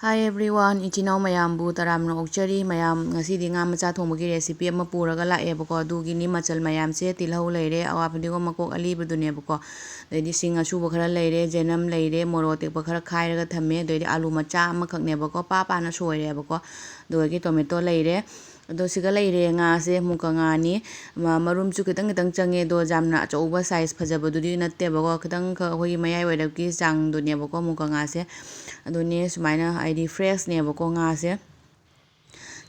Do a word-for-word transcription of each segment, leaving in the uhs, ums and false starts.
Hi everyone, ꯏꯆꯤꯟ ꯏꯅꯥꯎ ꯃꯌꯥꯝꯕꯨ ꯇꯔꯥꯝꯅ ꯑꯣꯛꯆꯔꯤ꯫ ꯃꯌꯥꯝ, ꯉꯁꯤꯗꯤ ꯉꯥ ꯃꯆꯥ ꯊꯣꯡꯕꯒꯤ recipe ꯑꯃ ꯄꯨꯔꯒ ꯂꯥꯛꯑꯦꯕꯀꯣ꯫ ꯑꯗꯨꯒꯤꯅꯤ ꯃꯆꯜ ꯃꯌꯥꯝꯁꯦ: ꯇꯤꯜꯍꯧ ꯂꯩꯔꯦ, ꯑꯋꯥ ꯐꯗꯤꯒꯣꯝ ꯃꯀꯣꯛ ꯑꯂꯤꯕꯗꯨꯅꯦꯕꯀꯣ꯫ ꯑꯗꯩꯗꯤ ꯁꯤꯡ ꯑꯁꯨꯕ ꯈꯔ ꯂꯩꯔꯦ, ꯆꯅꯝ ꯂꯩꯔꯦ, ꯃꯣꯔꯣꯛ ꯑꯇꯦꯛꯄ ꯈꯔ ꯈꯥꯏꯔꯒ ꯊꯝꯃꯦ꯫ ꯑꯗꯩꯗꯤ ꯑꯥꯂꯨ ꯃꯆꯥ ꯑꯃꯈꯛꯅꯦꯕꯀꯣ, ꯄꯥ ꯄꯥꯅ ꯁꯣꯏꯔꯦꯕꯀꯣ꯫ ꯑꯗꯨꯗꯒꯤ tomato ꯂꯩꯔꯦ꯫ ꯑꯗꯣ ꯁꯤꯒ ꯂꯩꯔꯦ ꯉꯥꯁꯦ, ꯃꯨꯀ ꯉꯥꯅꯤ꯫ ꯃ-, ꯃꯔꯨꯝꯁꯨ ꯈꯤꯇꯪ ꯈꯤꯇꯪ ꯆꯪꯉꯦ, ꯑꯗꯣ ꯌꯥꯝꯅ ꯑꯆꯧꯕ size ꯐꯖꯕꯗꯨꯗꯤ ꯅꯠꯇꯦꯕꯀꯣ, ꯈꯤꯇꯪꯈꯛ ꯑꯩꯈꯣꯏꯒꯤ ꯃꯌꯥꯏ ꯑꯣꯏꯔꯞꯀꯤ ꯆꯥꯡꯗꯨꯅꯦꯕꯀꯣ ꯃꯨꯀ ꯉꯥꯁꯦ꯫ ꯑꯗꯨꯅꯦ ꯁꯨꯃꯥꯏꯅ, ꯍꯥꯏꯗꯤ freshꯅꯦꯕꯀꯣ ꯉꯥꯁꯦ꯫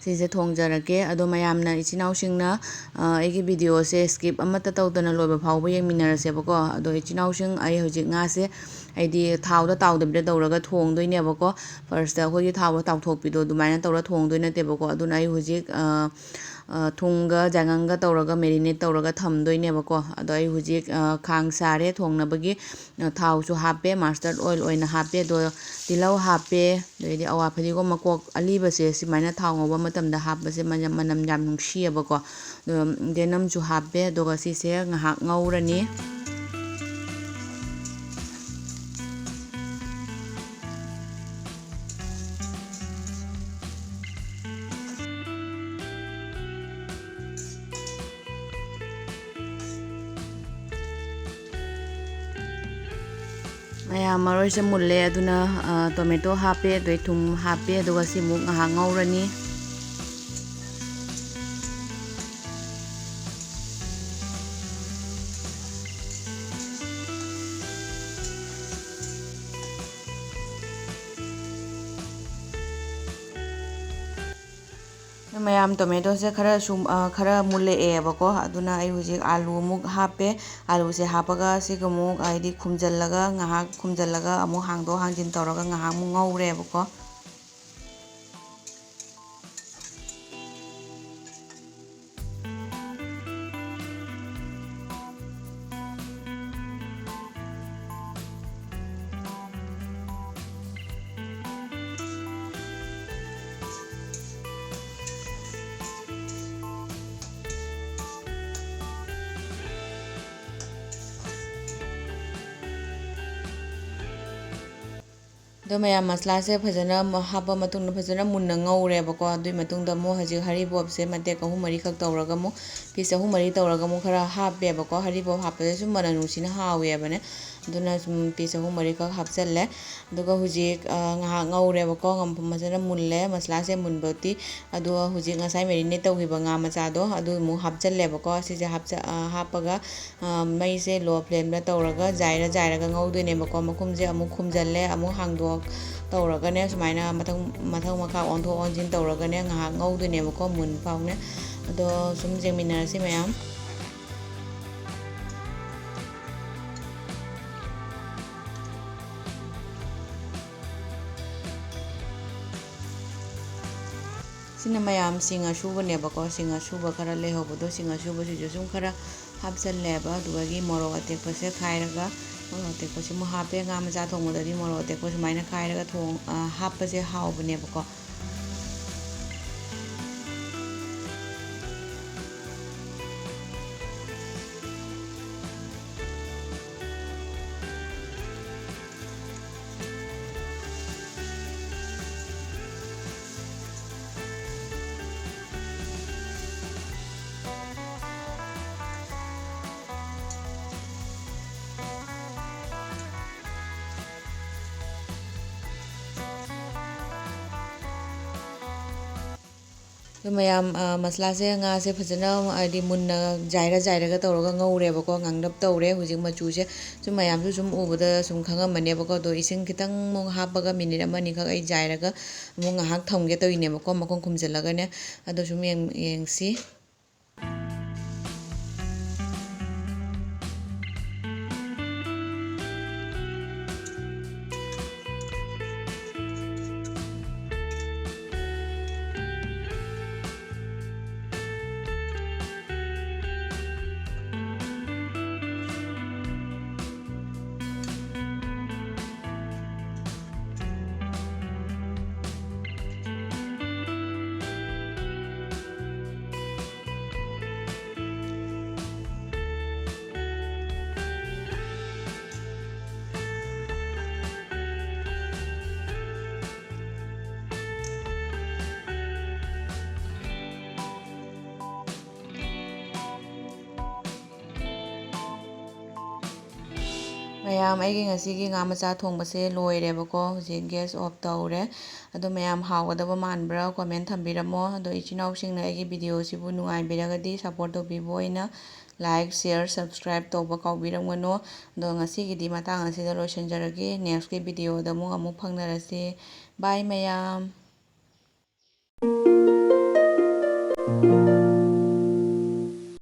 ꯁꯤꯁꯦ ꯊꯣꯡꯖꯔꯒꯦ꯫ ꯑꯗꯣ ꯃꯌꯥꯝꯅ, ꯏꯆꯤꯟ ꯏꯅꯥꯎꯁꯤꯡꯅ, ꯑ, ꯑꯩꯒꯤ videoꯁꯦ skip ꯑꯃꯠꯇ ꯇꯧꯗꯅ ꯂꯣꯏꯕ ꯐꯥꯎꯕ ꯌꯦꯡꯃꯤꯟꯅꯔꯁꯦꯕꯀꯣ꯫ ꯑꯗꯣ ꯏꯆꯤꯟ ꯏꯅꯥꯎꯁꯤꯡ, ꯑꯩ ꯍꯧꯖꯤꯛ ꯉꯥꯁꯦ, ꯍꯥꯏꯗꯤ ꯊꯥꯎꯗ ꯇꯥꯎꯗꯕꯤꯗ ꯇꯧꯔꯒ ꯊꯣꯡꯗꯣꯏꯅꯦꯕꯀꯣ꯫ Firstꯇ ꯑꯩꯈꯣꯏꯒꯤ ꯊꯥꯎꯗ ꯇꯥꯎꯊꯣꯛꯄꯤꯗꯣ ꯑꯗꯨꯃꯥꯏꯅ ꯇꯧꯔ ꯊꯣꯡꯗꯣꯏ ꯅꯠꯇꯦꯕꯀꯣ꯫ ꯑꯗꯨꯅ ꯑꯩ ꯍꯧꯖꯤꯛ, ꯑ, ꯑ, ꯊꯨꯝꯒ ꯌꯥꯏꯉꯪꯒ ꯇꯧꯔꯒ marinate ꯇꯧꯔꯒ ꯊꯝꯗꯣꯏꯅꯦꯕꯀꯣ꯫ ꯑꯗꯣ ꯑꯩ ꯍꯧꯖꯤꯛ, ꯑ, ꯈꯥꯡ ꯁꯥꯔꯦ ꯊꯣꯡꯅꯕꯒꯤ꯫ ꯑ, ꯊꯥꯎꯁꯨ ꯍꯥꯞꯄꯦ, mustard oil ꯑꯣꯏꯅ ꯍꯥꯞꯄꯦ꯫ ꯑꯗꯣ ꯇꯤꯜꯍꯧ ꯍꯥꯞꯄꯦ, ꯑꯗꯩꯗꯤ ꯑꯋꯥ ꯐꯗꯤꯒꯣꯝ ꯃꯀꯣꯛ ꯑꯂꯤꯕꯁꯦ ꯁꯨꯃꯥꯏꯅ ꯊꯥꯎ ꯉꯧꯕ ꯃꯇꯝꯗ ꯍꯥꯞꯄꯁꯦ ꯃꯅꯝ, ꯃꯅꯝ ꯌꯥꯝ ꯅꯨꯡꯁꯤꯌꯦꯕꯀꯣ꯫ ꯑꯗꯣ ꯆꯅꯝꯁꯨ ꯍꯥꯞꯄꯦ, ꯑꯗꯨꯒ ꯁꯤꯁꯦ ꯉꯥꯏꯍꯥꯛ ꯉꯧꯔꯅꯤ꯫ ꯃꯌꯥꯝ, ꯃꯔꯣꯏꯁꯦ ꯃꯨꯜꯂꯦ, ꯑꯗꯨꯅ, ꯑ, tomato ꯍꯥꯞꯄꯦ, ꯑꯗꯩ ꯊꯨꯝ ꯍꯥꯞꯄꯦ, ꯑꯗꯨꯒ ꯁꯤꯃꯨꯛ ꯉꯥꯏꯍꯥꯛ ꯉꯧꯔꯅꯤ꯫ ꯃꯌꯥꯝ, tomatoꯁꯦ ꯈꯔ ꯁꯨꯝ, ꯑ, ꯈꯔ ꯃꯨꯜꯂꯛꯑꯦꯕꯀꯣ꯫ ꯑꯗꯨꯅ ꯑꯩ ꯍꯧꯖꯤꯛ ꯑꯥꯂꯨ ꯑꯃꯨꯛ ꯍꯥꯞꯄꯦ꯫ ꯑꯥꯂꯨꯁꯦ ꯍꯥꯞꯄꯒ ꯁꯤꯒ ꯑꯃꯨꯛ, ꯍꯥꯏꯗꯤ, ꯈꯨꯝꯖꯤꯜꯂꯒ ꯉꯥꯏꯍꯥꯛ, ꯈꯨꯝꯖꯤꯜꯂꯒ ꯑꯃꯨꯛ ꯍꯥꯡꯗꯣꯛ ꯍꯥꯡꯖꯤꯟ ꯇꯧꯔꯒ ꯉꯥꯏꯍꯥꯛ ꯑꯃꯨꯛ ꯉꯧꯔꯦꯕꯀꯣ꯫ ꯑꯗꯣ ꯃꯌꯥꯝ, ꯃꯁꯂꯥꯁꯦ ꯐꯖꯅ ꯃ-, ꯍꯥꯞꯄ ꯃꯇꯨꯡꯗ ꯐꯖꯅ ꯃꯨꯟꯅ ꯉꯧꯔꯦꯕꯀꯣ꯫ ꯑꯗꯨꯒꯤ ꯃꯇꯨꯡꯗ ꯑꯃꯨꯛ ꯍꯧꯖꯤꯛ ꯍꯔꯤꯕꯣꯞꯁꯦ ꯃꯇꯦꯛ ꯑꯍꯨꯝ ꯃꯔꯤꯈꯛ ꯇꯧꯔꯒ ꯑꯃꯨꯛ, piece ꯑꯍꯨꯝ ꯃꯔꯤ ꯇꯧꯔꯒ ꯑꯃꯨꯛ ꯈꯔ ꯍꯥꯞꯄꯦꯕꯀꯣ꯫ ꯍꯔꯤꯕꯣꯞ ꯍꯥꯞꯄꯁꯦ ꯁꯨꯝ ꯃꯅꯝ ꯅꯨꯡꯁꯤꯅ ꯍꯥꯎꯋꯦꯕꯅꯦ꯫ ꯑꯗꯨꯅ ꯁꯨꯝ piece ꯑꯍꯨꯝ ꯃꯔꯤꯈꯛ ꯍꯥꯞꯆꯜꯂꯦ꯫ ꯑꯗꯨꯒ ꯍꯧꯖꯤꯛ, ꯑ, ꯉꯥꯏꯍꯥꯛ ꯉꯧꯔꯦꯕꯀꯣ꯫ ꯉꯝ-, ꯐꯖꯅ ꯃꯨꯜꯂꯦ ꯃꯁꯂꯥꯁꯦ ꯃꯨꯟꯕꯗꯤ꯫ ꯑꯗꯣ ꯍꯧꯖꯤꯛ ꯉꯁꯥꯏ marinate ꯇꯧꯈꯤꯕ ꯉꯥ ꯃꯆꯥꯗꯣ ꯑꯗꯨ ꯑꯃꯨꯛ ꯍꯥꯞꯆꯜꯂꯦꯕꯀꯣ꯫ ꯁꯤꯁꯦ ꯍꯥꯞꯆ-, ꯑ, ꯍꯥꯞꯄꯒ ꯑ, ꯃꯩꯁꯦ low flameꯗ ꯇꯧꯔꯒ ꯖꯥꯏꯔ ꯖꯥꯏꯔꯒ ꯉꯧꯗꯣꯏꯅꯦꯕꯀꯣ꯫ ꯃꯈꯨꯝꯁꯦ ꯑꯃꯨꯛ ꯈꯨꯝꯖꯜꯂꯦ, ꯑꯃꯨꯛ ꯍꯥꯡꯗꯣꯛ ꯇꯧꯔꯒꯅꯦ, ꯁꯨꯃꯥꯏꯅ ꯃꯊꯪ, ꯃꯊꯪ ꯃꯈꯥ ꯑꯣꯟꯊꯣꯛ ꯑꯣꯟꯁꯤꯟ ꯇꯧꯔꯒꯅꯦ, ꯉꯥꯏꯍꯥꯛ ꯉꯧꯗꯣꯏꯅꯦꯕꯀꯣ, ꯃꯨꯟ ꯐꯥꯎꯅꯦ꯫ ꯑꯗꯣ ꯁꯨꯝ ꯌꯦꯡꯃꯤꯟꯅꯔꯁꯤ ꯃꯌꯥꯝ꯫ ꯁꯤꯅ ꯃꯌꯥꯝ ꯁꯤꯡ ꯑꯁꯨꯕꯅꯦꯕꯀꯣ꯫ ꯁꯤꯡ ꯑꯁꯨꯕ ꯈꯔ ꯂꯩꯍꯧꯕꯗꯣ, ꯁꯤꯡ ꯑꯁꯨꯕꯁꯤꯁꯨ ꯁꯨꯝ ꯈꯔ ꯍꯥꯞꯆꯜꯂꯦꯕ꯫ ꯑꯗꯨꯗꯒꯤ ꯃꯣꯔꯣꯛ ꯑꯇꯦꯛꯄꯁꯦ ꯈꯥꯏꯔꯒ, ꯃꯣꯔꯣꯛ ꯑꯇꯦꯛꯄꯁꯤꯃꯨꯛ ꯍꯥꯞꯄꯦ꯫ ꯉꯥ ꯃꯆꯥ ꯊꯣꯡꯕꯗꯗꯤ ꯃꯣꯔꯣꯛ ꯑꯇꯦꯛꯄ ꯁꯨꯃꯥꯏꯅ ꯈꯥꯏꯔꯒ ꯊꯣꯡ-, ꯑ, ꯍꯥꯞꯄꯁꯦ ꯍꯥꯎꯕꯅꯦꯕꯀꯣ꯫ ꯑꯗꯣ ꯃꯌꯥꯝ, ꯑ, ꯃꯁꯂꯥꯁꯦ, ꯉꯥꯁꯦ ꯐꯖꯅ, ꯍꯥꯏꯗꯤ, ꯃꯨꯟꯅ ꯖꯥꯏꯔ ꯖꯥꯏꯔꯒ ꯇꯧꯔꯒ ꯉꯧꯔꯦꯕꯀꯣ, ꯉꯥꯡꯂꯞ ꯇꯧꯔꯦ꯫ ꯍꯧꯖꯤꯛ ꯃꯆꯨꯁꯦ ꯁꯨꯝ ꯃꯌꯥꯝꯁꯨ ꯁꯨꯝ ꯎꯕꯗ ꯁꯨꯝ ꯈꯪꯉꯝꯃꯅꯦꯕꯀꯣ꯫ ꯑꯗꯣ ꯏꯁꯤꯡ ꯈꯤꯇꯪ ꯑꯃꯨꯛ ꯍꯥꯞꯄꯒ minute ꯑꯃ ꯑꯅꯤꯈꯛ ꯑꯩ ꯖꯥꯏꯔꯒ ꯑꯃꯨꯛ ꯉꯥꯏꯍꯥꯛ ꯊꯝꯒꯦ ꯇꯧꯔꯤꯅꯦꯕꯀꯣ, ꯃꯈꯨꯝ ꯈꯨꯝꯖꯤꯜꯂꯒꯅꯦ꯫ ꯑꯗꯣ ꯁꯨꯝ ꯌꯦꯡ-, ꯌꯦꯡꯁꯤ꯫ ꯃꯌꯥꯝ, ꯑꯩꯒꯤ ꯉꯁꯤꯒꯤ ꯉꯥ ꯃꯆꯥ ꯊꯣꯡꯕꯁꯦ ꯂꯣꯏꯔꯦꯕꯀꯣ꯫ ꯍꯧꯖꯤꯛ gas off ꯇꯧꯔꯦ꯫ ꯑꯗꯣ ꯃꯌꯥꯝ, ꯍꯥꯎꯒꯗꯕ ꯃꯥꯟꯕ꯭ꯔꯥ comment ꯊꯝꯕꯤꯔꯝꯃꯣ꯫ ꯑꯗꯣ ꯏꯆꯤꯟ ꯏꯅꯥꯎꯁꯤꯡꯅ ꯑꯩꯒꯤ video ꯁꯤꯕꯨ ꯅꯨꯡꯉꯥꯏꯕꯤꯔꯒꯗꯤ support ꯇꯧꯕꯤꯕ ꯑꯣꯏꯅ like, share, subscribe ꯇꯧꯕ ꯀꯥꯎꯕꯤꯔꯝꯒꯅꯨ꯫ ꯑꯗꯣ ꯉꯁꯤꯒꯤꯗꯤ ꯃꯇꯥꯡ ꯑꯁꯤꯗ ꯂꯣꯏꯁꯤꯟꯖꯔꯒꯦ꯫ Next ꯀꯤ video ꯗ ꯑꯃꯨꯛ ꯑꯃꯨꯛ ꯐꯪꯅꯔꯁꯤ꯫ Bye ꯃꯌꯥꯝ꯫